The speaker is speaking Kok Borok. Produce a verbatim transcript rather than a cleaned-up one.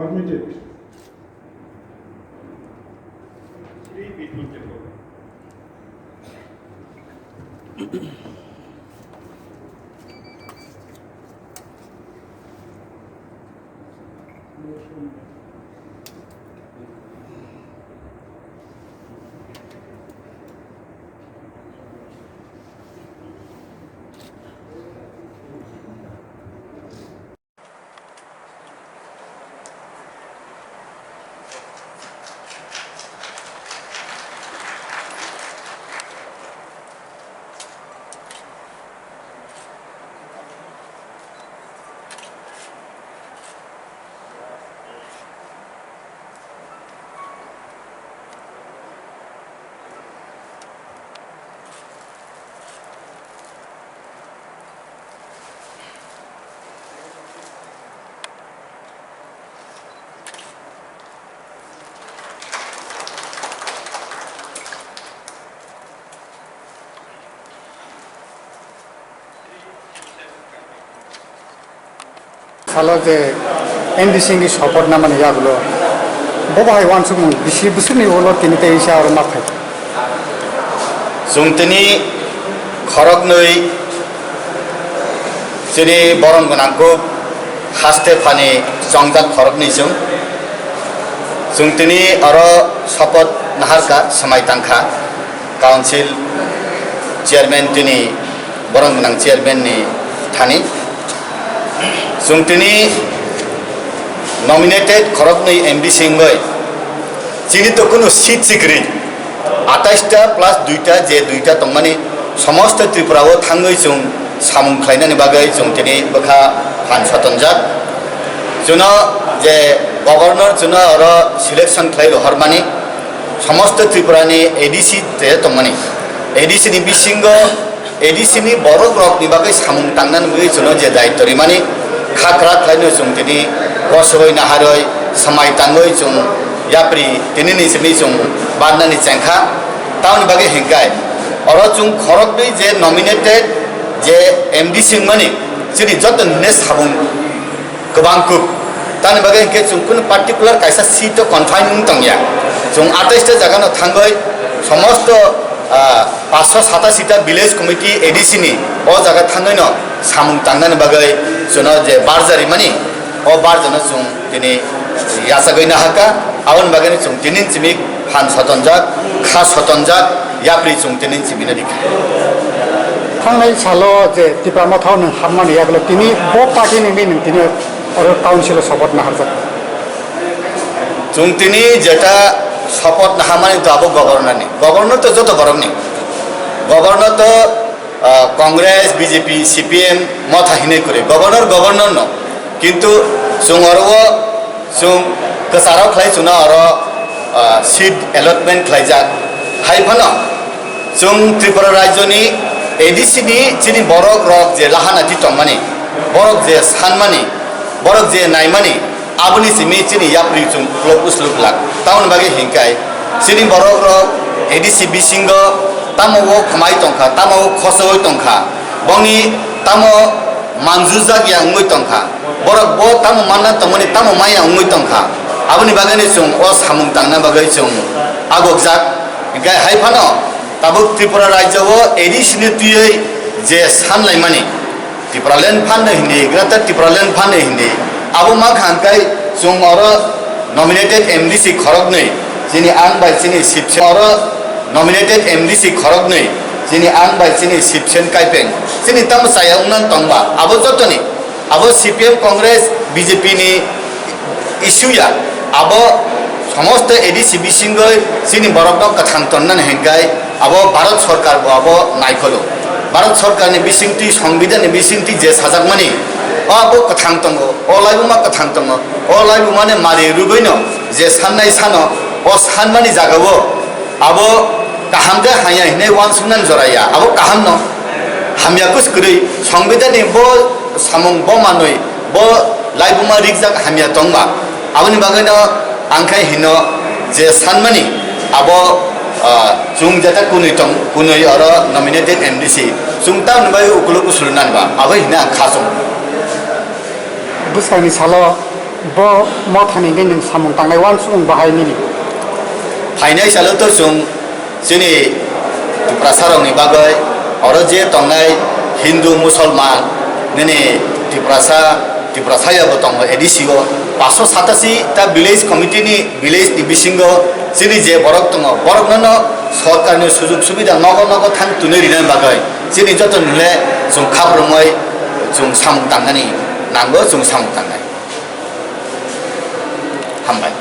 Submitted. Shri Bipul Chakma. Salo je M D C ni support na mani yagulo. Bobo hai wansukmung bisi busukni ulo tini tei sa aro ma phai. Chwng tini khoroknwi chini borom gwnang kuk haste phani chongjak khoroknwi chwng. Chwng tini oro support naharkha, swmai tangkha. Council chairman tini borok gwnang chairman ni thani. Chwng tini nominated khoroknwi M D C wngwi chini to kunu seat si kwrwi. Atais ta plus dui ta je dui ta tongmani somosto Tripura o thangwi chwng samung khlainani bagwi chwng tini bwkha phan sotonjak. Chwngno je governor chwngno oro selection khlai rohormani. Somosto Tripura ni A D C te tongmani. A D C ni bisingo A D C ni borok rok ni bagwi samung tangnani bagwi chwngno je daityo rimani kha kwrak khlaino chwng tini bosogwi naharwi swmai tangwi chwng yapri tini ni simi chwng barnani chengkha. Tamoni bagwi hinkai oro chwng khoroknwi je nominated je M D C wngmani chini joto ni samung kwbang kuk. Tamni bagwi hinkhe chwng kunu particular kaisa seat o confine wng tongya. Chwng atais ta jaga no thangwi somosto, ah, paanch sho satasita village committee A D C ni o jaga thangwi no samung tangnani bagwi chwngno je barja rimani, o barja no chwng tini yachagwi nahakha. Aboni bagwi no chwng tini simi phan sotonjak, kha sotonjak, yapri chwng tini simi no rikha. Thangnai salo je Tipra Motha o nwng hapmani yagulo tini bo party ni nwng tini oro council o support naharjak. Chwng tini jeta support naharmani to abo governor ni. Governor to joto borok ni. Governor to, ah, Congress, B J P, C P M, Motha hinwi kwrwi. Governor, governor no. Kintu chwng oro o chwng kwcharo khlai chwngno oro, ah, seat allotment khlaijak. Hai phano chwng Tripura rajyoni A D C ni chini borok rok je lahana di tongmani, borok je sanmani, borok je naimani, aboni simi chini yapri chwng uklok uslok lak. Tamoni bagwi hinkai chini borok rok A D C bisingo tamo o khwmai tongkha, tamo o khosoi tongkha, bongni tamo manjujak ya wngwi tongkha. Borok bo tamo manna tongmani tamo maya wngwi tongkha. Aboni bagwino chwng o samung tangna bagwi chwng agokjak. Hinkhe hai phano tabuk Tripura rajyo o A D C ni twiwi je sanlaimani Tipraland phanno hindi, Greater Tipraland phanno hindi, abo mankha hinkhe chwng oro nominated M D C khoroknwi, chini ang bai chini Sibsen oro nominated M D C khoroknwi, chini ang bai chini Sibsen Kaipeng, chini tamo chaya wngna tongba, abo jotoni, abo C P M, Congress, B J P ni issue ya, abo somosto A D C bisingo chini borokno kwthang tonnani hinkhe abo Bharat Sorkar bo abo naikholo. Bharat Sorkar ni bisingtwi, Songbidan ni bisingtwi je sajakmani, o abo kwthang tongo, o laibuma kwthang tongo, o laibuma ni mari rwgwino je sannai sano, o sanmani jagao abo kaham de hamya hinwi uansuknani jora ya, abo kaham no. Hamya kus kwrwi, Songbidan ni bo samung bo manwi, bo laibuma rikjak hamya tongba. Aboni bagwino ang khe hino je sanmani abo, ah, chwng jeta kunwi tong, kunwi oro nominated M D C. Chwng tamoni bagwi ukuluk usulnani ba, abo hino ang khasong. Bwskangni salo Bo mothani nini samung tangnai uansukmung bahai nini. Phainai salo to chwng chini Tiprasa rokni bagwi oro je tongnai Hindu, Musolman, nini Tiprasa, Tiprasa yabo tongo A D C o, paso satasi ta village committee ni, village ni bisingo chini je borok tongo, borok no no sorkar ni sujug subida nogo nogo thang twnwi rina bagwi chini joto nile chwng khap rwngwi chwng samung tangnani nango, chwng samung tangnai. Hambai.